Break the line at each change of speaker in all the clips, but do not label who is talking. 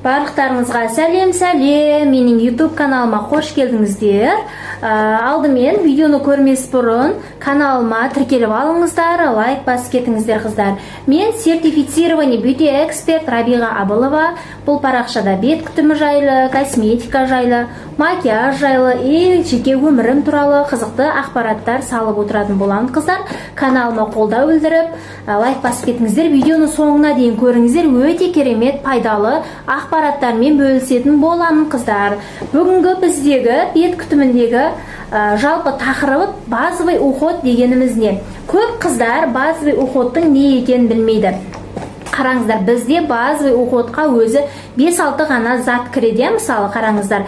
Барлықтарыңызға сәлем, сәлем! Менің YouTube каналыма қош келдіңіздер. Алдымен видеоны көрмес бұрын каналыма тіркеліп алыңыздар, лайк басып кетіңіздер, қыздар. Мен сертифицированный бьюти эксперт Рабиға Абылова. Бұл парақшада бет күтімі жайлы, косметика жайлы, макияж жайлы и жеке өмірім туралы қызықты ақпараттар салып отыратын боламын, қыздар. Каналыма қолдау білдіріп, лайк басып кетіңіздер. Видеоны соңына дейін көріңіздер, өте керемет пайдалы ақпараттармен бөлісетін боламын, қыздар. Бүгінгі біздегі бет күтіміндегі жалпы тақырыбы: базовый уход дегеніміз не? Көп қыздар базовый уходтың не екенін білмейді. Қараңыздар, бізде базовый уходқа өзі 5-6 ғана зат кіреді, иә. Мысалы, қараңыздар,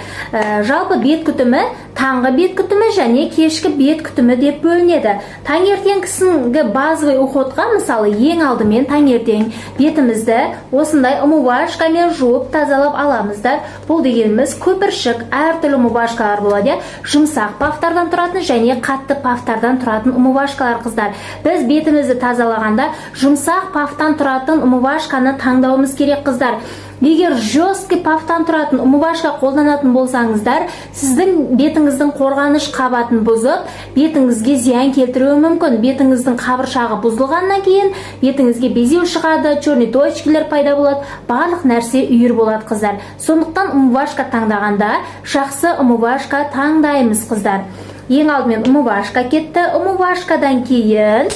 жалпы бет күтімі таңғы бет күтімі және кешкі бет күтімі деп бөлінеді. Таңертеңгісінгі базовый уходқа, мысалы, ең алдымен таңертең бетімізді осындай умывашкамен жуып, тазалап аламыздар. Бұл дегеніміз көпіршік, әртүрлі умывашкалар болады, иә, жұмсақ пафтардан тұратын және қатты пафтардан тұратын умывашкалар. Қыздар, біз бетімізді тазалағанда жұмсақ пафтан тұратын умывашканы таңдауымыз керек, қыздар. Егер жесткий пафтан тұратын умывашка қолданатын болсаңыздар, сіздің бетіңіздің қорғаныш қабатын бұзып, бетіңізге зиян келтіруі мүмкін. Бетіңіздің қабыршағы бұзылғаннан кейін бетіңізге безеу шығады, черный точкалар пайда болады, барлық нәрсе үйір болады, қыздар. Сондықтан умывашка таңдағанда жақсы умывашка таңдаймыз, қыздар. Ең алдымен умывашка кетті. Умывашкадан кейін,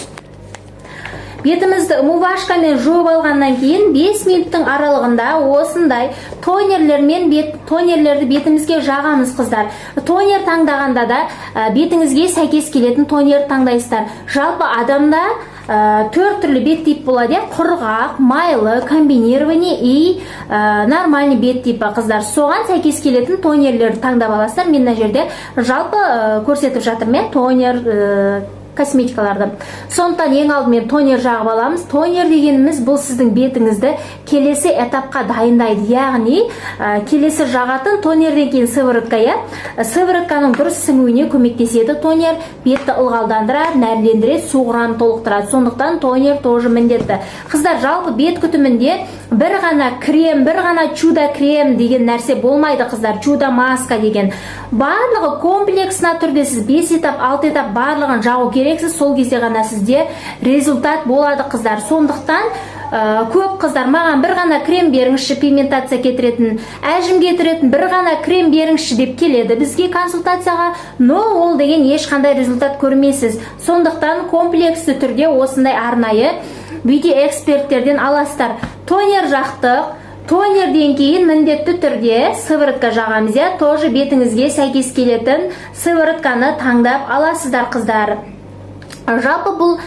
бетімізді умывашкамен жуып алғаннан кейін, 5 минуттың аралығында осындай тонерлермен тонерлерді бетімізге жағамыз, қыздар. Тонер таңдағанда да бетіңізге сәйкес келетін тонер таңдайсыздар. Жалпы адамда төрт түрлі бет тип болады, иә: құрғақ, майлы, комбинированный и нормальный бет типі, қыздар. Соған сәйкес келетін тонерлерді таңдап аласыздар. Мен мына жерде жалпы көрсетіп жатырмын, иә, тонер косметикаларды. Сондықтан ең алдымен тонер жағып аламыз. Тонер дегеніміз бұл сіздің бетіңізді келесі этапқа дайындайды, яғни келесі жағатын тонерден кейін сыворотка, иә, сыворотканың дұрыс сіңуіне көмектеседі. Тонер бетті ылғалдандырады, нәрлендіреді, су құрамын толықтырады. Сондықтан тонер тоже міндетті, қыздар. Жалпы бет күтімінде бір ғана крем, бір ғана чудо крем деген нәрсе болмайды, қыздар, чудо маска деген. Барлығы комплексно түрде сіз 5 этап, 6 этап барлығын жағу керексіз, сол кезде ғана сізде результат болады, қыздар. Сондықтан көп қыздар: «Маған бір ғана крем беріңізші, пигментация кетіретін, әжім кетіретін бір ғана крем беріңізші», – деп келеді бізге консультацияға. Но ол деген ешқандай результат көрмейсіз. Сондықтан комплексті түрде осындай арнайы бьюти эксперттерден аласыздар. Тонер жақтық. Тонерден кейін міндетті түрде сыворотка жағамыз, иә. Тоже бетіңізге сәйкес келетін сыворотканы таңдап аласыздар, қыздар. Жалпы бұл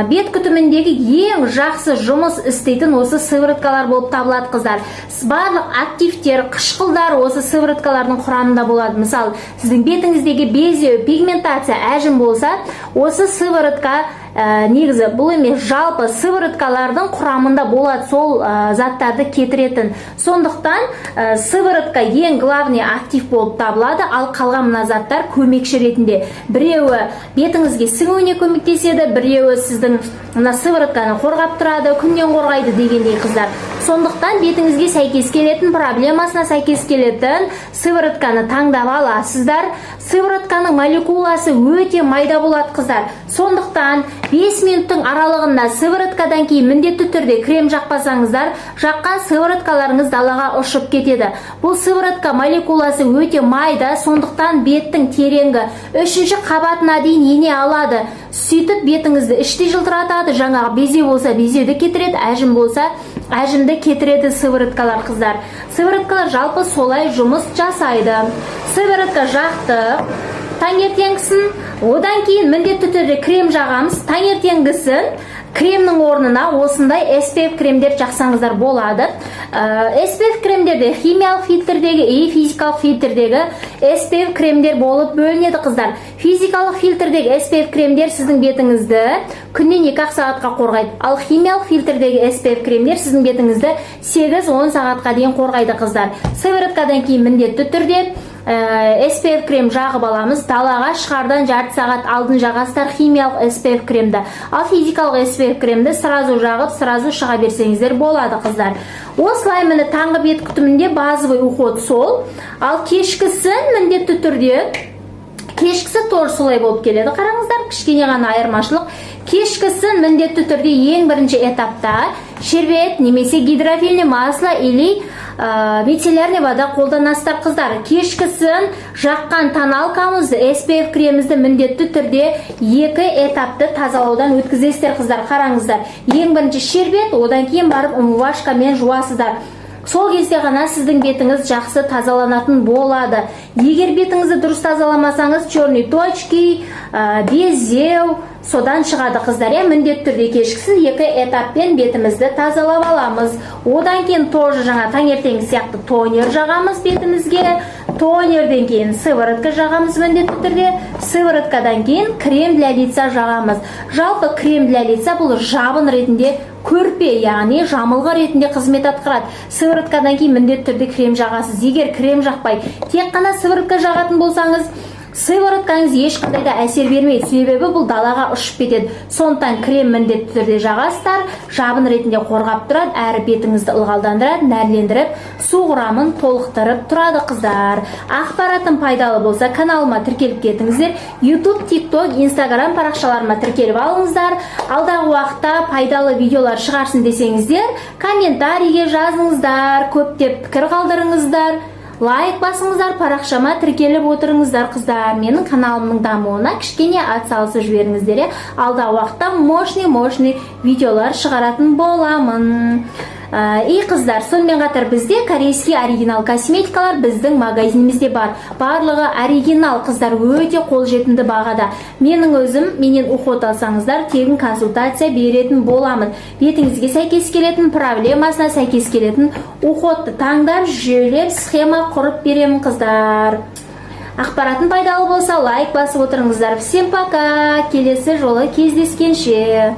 бет күтіміндегі ең жақсы жұмыс істейтін осы сывороткалар болып табылады, қыздар. Барлық активтер, қышқылдар осы сывороткалардың құрамында болады. Мысалы, сіздің бетіңіздегі безеу, пигментация, әжім болса, осы сыворотка, негізі бұл емес, жалпы сывороткалардың құрамында болады сол заттарды кетіретін. Сондықтан сыворотка ең главный актив болып табылады, ал қалған мына заттар көмекші ретінде: біреуі бетіңізге сіңуіне көмектеседі, біреуі сіздің мына сыворотканы қорғап тұрады, күннен қорғайды дегендей, қыздар. Сондықтан бетіңізге сәйкес келетін, проблемасына сәйкес келетін сыворотканы таңдап аласыздар. Сыворотканың молекуласы өте майда болады, қыздар. Сондықтан 5 минуттың аралығында сывороткадан кейін міндетті түрде крем жақпасаңыздар, жаққан сывороткаларыңыз далаға ұшып кетеді. Бұл сыворотка молекуласы өте майда, сондықтан беттің тереңгі үшінші қабатына дейін ене алады. Сөйтіп бетіңізді іштей жылтыратады. Жаңағы безеу болса, безеуді кетіреді, әжім болса, әжімді кетіреді сывороткалар, қыздар. Сывороткалар жалпы солай жұмыс жасайды. Сыворотка жақтық таңертеңгісін. Одан кейін міндетті түрде крем жағамыз. Таңертеңгісін кремнің орнына осындай SPF кремдер жақсаңыздар болады. SPF кремдерде химиялық фильтрдегі и физикалық фильтрдегі SPF кремдер болып бөлінеді, қыздар. Физикалық фильтрдегі SPF кремдер сіздің бетіңізді күннен 2 сағатқа қорғайды, ал химиялық фильтрдегі SPF кремдер сіздің бетіңізді 8-10 сағатқа дейін қорғайды, қыздар. Сывороткадан кейін міндетті түрде SPF крем жағып аламыз. Далаға шығардан жарты сағат алдын жағасыздар химиялық SPF кремді, ал физикалық SPF кремді сразу жағып, сразу шыға берсеңіздер болады, қыздар. Осылай, міне, таңғы бет күтімінде базовый уход сол. Ал кешкісін міндетті түрде, кешкісі тоже солай болып келеді. Қараңыздар, кішкене ғана айырмашылық. Кешкісін міндетті түрде ең бірінші этапта шербет немесе гидрофильный масло или мицеллярный вода қолданасыздар, қыздар. Кешкісін жаққан тоналкамызды, SPF кремімізді міндетті түрде екі этапты тазалаудан өткізесіздер, қыздар. Қараңыздар, ең бірінші шербет, одан кейін барып умывашкамен жуасыздар. Сол кезде ғана сіздің бетіңіз жақсы тазаланатын болады. Егер бетіңізді дұрыс тазаламасаңыз, черный точки, безеу содан шығады, қыздар, иә. Міндетті түрде кешкісін екі этаппен бетімізді тазалап аламыз. Одан кейін тоже жаңа таңертеңгі сияқты тонер жағамыз бетімізге. Тонерден кейін сыворотка жағамыз міндетті түрде. Сывороткадан кейін крем для лица жағамыз. Жалпы, крем для лица бұл жабын ретінде, көрпе, яғни жамылғы ретінде қызмет атқарады. Сывороткадан кейін міндетті түрде крем жағасыз. Егер крем жақпай, тек қана сыворотка жағатын болсаңыз, сывороткаңыз ешқандай да әсер бермейді, себебі бұл далаға ұшып кетеді. Сондықтан крем міндетті түрде жағасыздар. Жабын ретінде қорғап тұрады, әрі бетіңізді ылғалдандырады, нәрлендіріп, су құрамын толықтырып тұрады, қыздар. Ақпаратым пайдалы болса, каналыма тіркеліп кетіңіздер. YouTube, TikTok, Instagram парақшаларыма тіркеліп алыңыздар. Алдағы уақытта пайдалы видеолар шығарсын десеңіздер, комментарийге жазыңыздар, көптеп пікір қалдырыңыздар, лайк басыңыздар, парақшама тіркеліп отырыңыздар, қыздар. Менің каналымның дамуына кішкене атсалысып жіберіңіздер, иә. Алдағы уақытта мощный мощный видеолар шығаратын боламын. И, қыздар, сонымен қатар бізде корейский оригинал косметикалар біздің магазинімізде бар. Барлығы оригинал, қыздар, өте қолжетімді бағада. Менің өзім, менен уход алсаңыздар, тегін консультация беретін боламын. Бетіңізге сәйкес келетін, проблемасына сәйкес келетін уходты таңдап, жүйелеп, схема құрып беремін, қыздар. Ақпаратым пайдалы болса, лайк басып отырыңыздар. Всем пока, келесі жолы кездескенше.